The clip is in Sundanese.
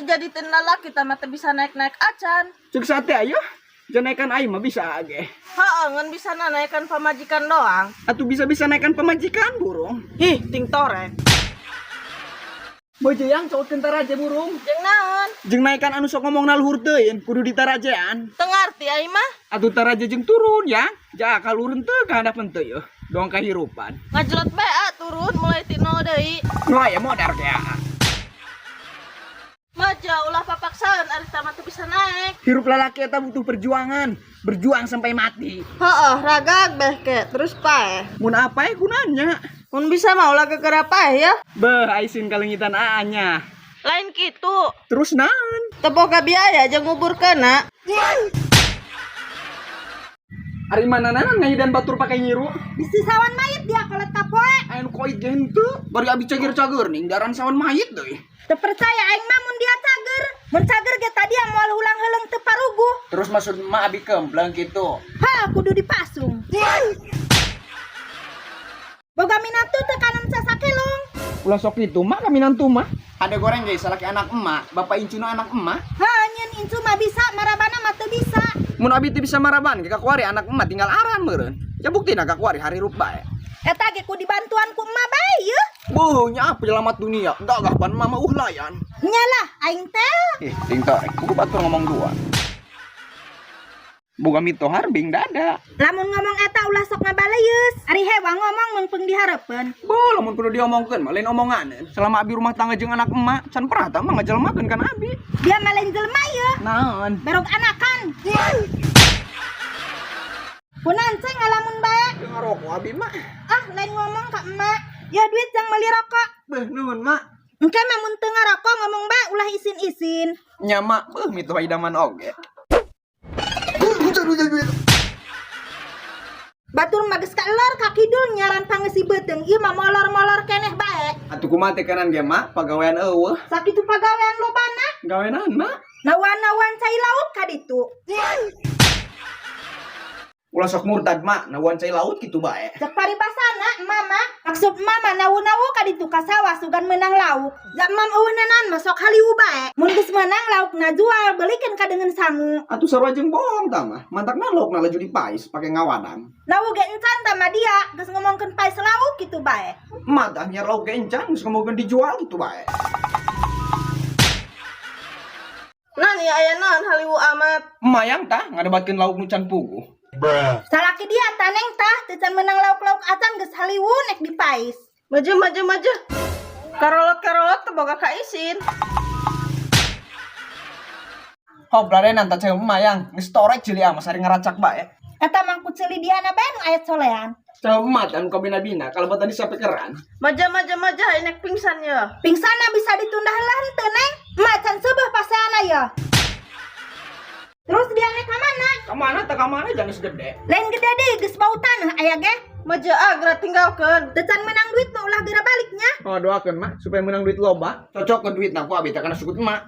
Jadi-jaditin lalaki tah mah teu bisa naik-naik acan. Cek sate ayo. Janaikan aing mah bisa ge. Heeh, ngan bisa naikkan pamajikan doang. Atuh bisa-bisa naikan pamajikan burung. Ih, ting torek. Bojo yang cowok taraje burung. Jeung naon? Jeung naikan anu sok ngomong luhur teuing, kudu ditarajean. Teu ngarti aing mah. Atuh taraje jeung turun ya. Ja kalureun teu ka handapeun teu yeuh. Doang kahirupan. Ngajlot bae ah, turun mulai ti nol deui. Nu aya modar ge. Maja ulah papaksaan ari tah mah teu bisa naik. Hirup lalaki eta butuh perjuangan, berjuang sampai mati. Heeh, ragag beh ke, terus paeh. Mun apa ya gunanya? Mun bisa mah ulah gegera paeh ya. Beh, aisin kalengitan aa-nya. Lain kitu. Terus naon? Teu boga biaya jeung nguburkeunna. Ari manananan ngayidan batur pake nyiru. Bisi sawan mayit dia kolot kapoe. Aya nu koit ge henteu, bari abi cager-cager ning daran sawan mayit deui. Teu percaya aing mah mun dia cager. Mun cager ge tadi moal hulang heuleung teu paruguh. Terus maksud emak abi kempleng gitu. Ha, kudu dipasung. Boga minantu teu kanan sasakelong. Ulah sok itu mak kaminantu mah. Ada goreng guys, salaki anak emak, bapak incuna anak emak. Ha, nyeun incu mah bisa, marabana mah teu bisa. Mun abi teu bisa maraban ge kakuari anak emak tinggal aran meureun. Ya buktina kakuari harirup bae. Eta ge ku dibantuan ku emak bae yeuh. Beuh, nya penyelamat dunia. Gagah pan mama layan. Nyalah aing teh. Ih, ting torek, kudu batur ngomong dua. Boga mitohar bing dada. Lamun ngomong eta ulah sok ngabaleyeus. Ari hewa ngomong meungpeung dihareupeun. Boh, lamun kudu diomongkeun mah lain omonganeun. Selama abi rumah tangga jeung anak emak, can pernah tah mah ngajelmakeun kan abi. Dia mah lain jelema yeuh. Naon? Berog anakan. Kunaon ceng ngalamun bae? Jeung ngarokok abi mah. Ah, lain ngomong ka emak. Ya duit jang meuli rokok. Beuh, nuhun mak. Engke mah mun teu ngarokok ngomong bae ulah isin-isin. Nya mak, beuh mitoha idaman oge. Batur mah geus kaelor ka kidul nyaran pangeusi beuteung ieu mah molor-molor keneh bae. Atuh kumaha teh kanan ge mak, pagawean eueuh. Sakitu pagawean lobana. Gawe naon mak? Nawan-nawan cai laut ka ditu. Ulah sok murtad mak, nawan cai laut kitu bae. Cek paribasana mama, maksud mama nawu-nawu ka ditu ka sawah sugan menang lauk. Jak mam eueuh nanan mah sok haliwu bae. Mun geus menang lauk na jual, belikeun ka deungeun sangu. Atuh sarua jeung bohong tah mah. Mantakna laukna laju dipais pake ngawadang. Nawu ge encan tah mah dia, geus ngomongkeun pais lauk kitu bae. Emak tah nyiar lauk ge encan geus ngomongkeun dijual kitu bae. Nah, nih aya naon haliwu amat. Emak yang tah ngadebatkeun lauk nu can puguh. Salaki dia taneng tah teu can menang lauk-lauk acan geus haliwu nek dipais. Maju maju maju. Karolot-karolot teu boga kaisin. Hop larenan tah cewek emak yang geus torek ceuli ama sari ngaracak bae. Eta mah ku ceuli diana bae nu aya colean. Cewek emak tah nu kabina-bina kalebatan di sapekeran. Maju maju maju nek pingsan ya. Pingsana bisa ditunda heula henteu neng? Emak can seubeuh paseana ya. Terus dia nek ka mana? Ka mana tah ka mana jangan geus gede. Lain gede deui geus bau tanah aya ge. Maju ah geura tinggalkeun. Teu can menang duit mah ulah geura baliknya. Oh doakeun mak supaya menang duit loba. Cocok ke duit ku abi teh kana sukut emak.